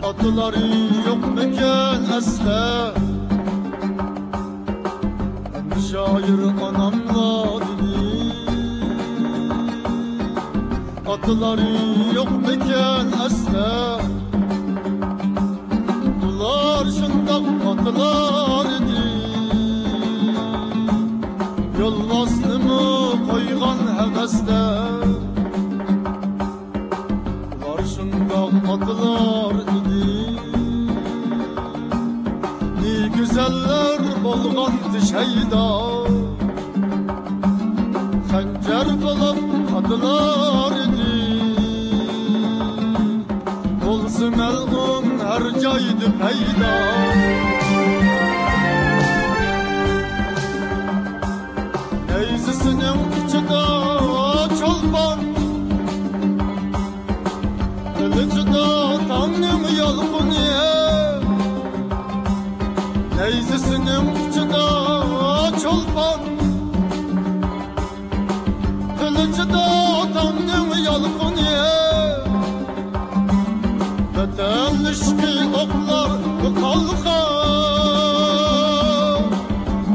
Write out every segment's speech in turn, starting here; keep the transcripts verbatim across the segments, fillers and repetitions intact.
ئاتىلار يوقمىكەن ئەسلى؟ شائىر ئاناملا دېدى. ئاتىلار يوقمىكەن ئەسلى؟ بۇلار شۇنداق ئاتىلار ئىدى، يولۋاسنىمۇ قويغان ھەۋەسلەر. ئۇلار شۇنداق ئاتىلار ئىدى، نى گۈزەللەر بولغانتى شەيدا. خەنجەر بولۇپ قاتىلار ئىدى، بولسا مەلئۇن ھەر جايدا پەيدا. نەيزىسىنىڭ ئۇچىدا چولپان، قىلىچىدا تاڭنىڭ يالقۇنى. نەيزىسىنىڭ ئۇچىدا چولپان، قىلىچىدا تاڭنىڭ يالقۇنى. ۋەتەن ئىشقى ئوقلار قالغان،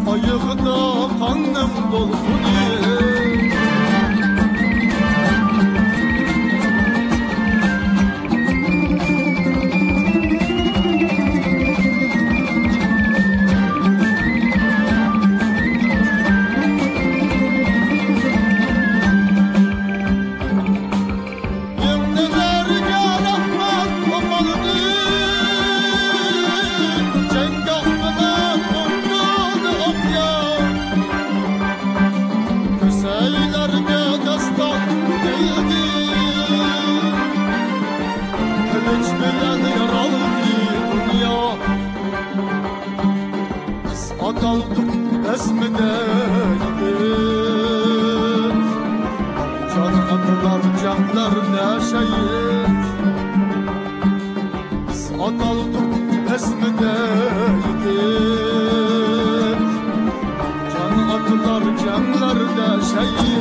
ئايىغىدا قاننىڭ دولقۇنى. يىڭنىلەرگە رەھمەت ئوقۇلدى، جەڭگاھ بىلەن ئۇرۇلدى ئوقيا. كۆسەيلەرگە داستان دېيىلدى، قىلىچ بىلەن يارالدى دۇنيا. بىز ئاتالدۇق بەزمىدە يىگىت، جان ئاتىلار جەڭلەردە شەھىت. بىز ئاتالدۇق بەزمىدە يىگىت، جان ئاتىلار جەڭلەردە شەھىت.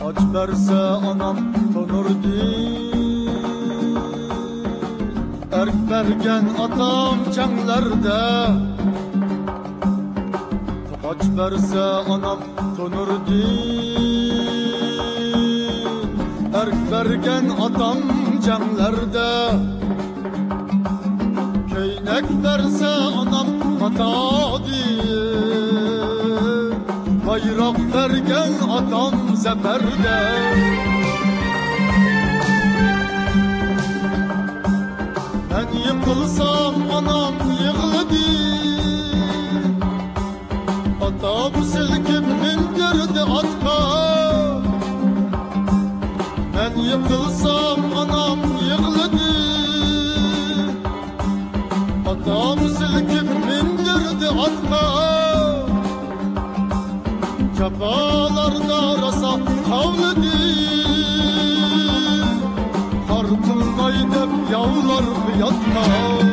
ئاچ بەرسە ئانام تونۇردىن، ئەرك بەرگەن ئاتام جەڭلەردە. ئاچ بەرسە ئانام تونۇردىن، ئەرك بەرگەن ئاتام جەڭلەردە. كەينەك بەرسە ئانام ماتادىن، بايراق بەرگەن ئاتام زەپەردە. مەن يىقىلسام ئانام يىغلىدى، ئاتام سىلكىپ مىندۈردى ئاتقا. مەن يىقىلسام ئانام يىغلىدى، ئاتام سىلكىپ مىندۈردى ئاتقا. جاپالاردا راسا قاۋلىدى، خار قىلماي دەپ ياۋلارغا ياتقان.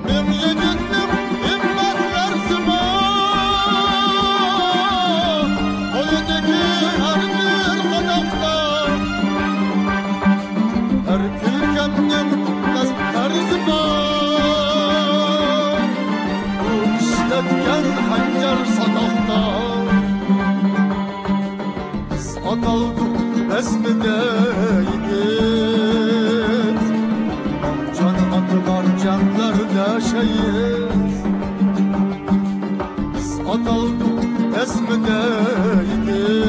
مىڭ يىگىتنىڭ ھىممەت لەرزى بار، قولىدىكى ھەر بىر قاداقتا. ھەر كۈلكەمنىڭ تەرزى بار، ئۇ ئىشلەتكەن خەنجەر ساداقتا. بىز ئاتالدۇق بەزمىدە يىگىت، جان ئاتىلار جەڭلەردە شەھىت. قالدىم ئەسمىدە يېتىپ.